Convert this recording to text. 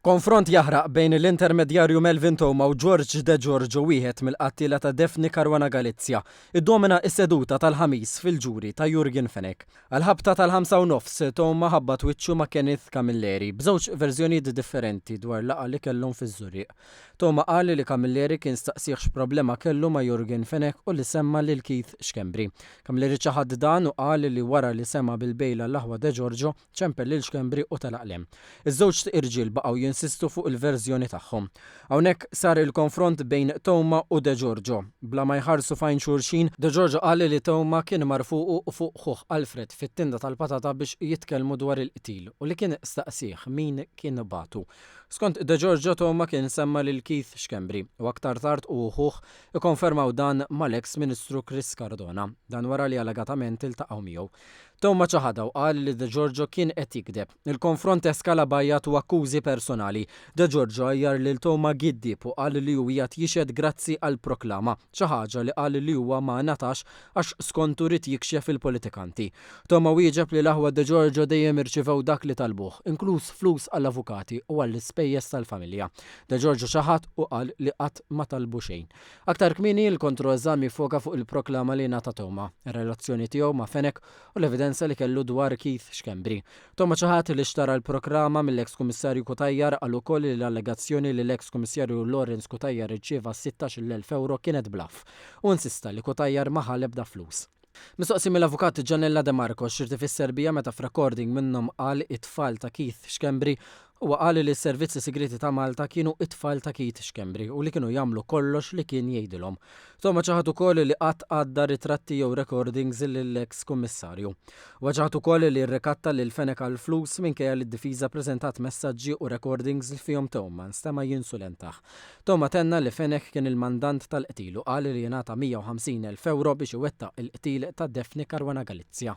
Konfront jaħraq bejn l-intermedjarju Melvin Theuma u George Degiorgio wieħed mill-qattiela ta' Daphne Caruana Galizia iddomina s-seduta tal-Ħamis fil-ġuri ta' Yorgen Fenech. Għall-ħabta tal-ħamsa u nofs, Theuma ħabbat wiċċu ma' Kenneth Camilleri b'żewġ verżjonijiet differenti dwar laqgħa li kellhom fiż-Żurrieq. Theuma qal li Camilleri kien staqsieh x'problema kellu ma' Yorgen Fenech u li semma lil Keith Schembri. Camilleri ċaħad dan u qal li wara li sema' bil-bail għall-aħwa Degiorgio, ċempel lil Schembri u telaq 'l hemm. Iż-żewġt irġiel baqgħu jinsistu fuq il-verżjoni tagħhom. Hawnhekk sar il-konfront bejn Theuma u Degiorgio. Bla ma jħarsu f'għajn xulxin, Degiorgio qal li Theuma kien mar fuqu u fuq ħuh Alfred fit-tinda tal-patata biex jitkellmu dwar il-qtil u li kien staqsieh min kien bagħtu. Skont Degiorgio Theuma kien semma lil Keith Schembri u aktar tard hu u ħuh ikkonfermaw dan mal-eks Ministru Chris Cardona. Dan wara li allegatament iltaqgħu miegħu. Theuma ċaħadha u qal li Degiorgio kien qed jigdeb. Il-konfront eskala b'għajjat u akkużi personali. Degiorgio għajjar lil Theuma giddieb u qal li hu qiegħed jixhed grazzi għall-proklama, xi ħaġa li qal li huwa ma ngħatax għax skontu ried jikxef il-politikanti. Theuma wieġeb li l-aħwa Degiorgio dejjem irċivew dak li talbuh, inkluż flus għall-avukati u għall-ispejjeż tal-familja. Degiorgio ċaħad u qal li qatt ma talbu xejn. Aktar kmieni, il-kontroeżami ffoka fuq il-proklama li ngħata Theuma, ir-relazzjoni tiegħu ma' Fenech u l-evidenza li kellu dwar Keith Schembri. Theuma ċaħad li xtara l-proklama mill-eks Kummissarju Cutajar, qal ukoll li l-allegazzjoni li l-eks Kummissarju Lawrence Cutajar irċieva 16-il elf ewro kienet bluff u insista li Cutajar ma ħa l-ebda flus. Mistoqsi mill-Avukat Gianella De Marco x'ried ifisser biha meta f'recording minnhom qal it-tfal ta' Keith Schembri, huwa qal li s-servizzi sigrieti ta' Malta kienu it-tfal ta' Keith Schembri u li kienu jagħmlu kollox li kien jgħidilhom. Theuma ċaħad ukoll li qatt għadda ritratti jew recordings lill-eks Kummissarju. Huwa ċaħad ukoll li rrikatta lil Fenech għall-flus minkejja li d-difiża ppreżentat messaġġi u recordings li fihom Theuma nstema' jinsulentah. Theuma tenna li Fenech kien il-mandant tal-qtil u qal li ngħata 150,000 ewro biex iwettaq il-qtil ta' Daphne Caruana Galizia.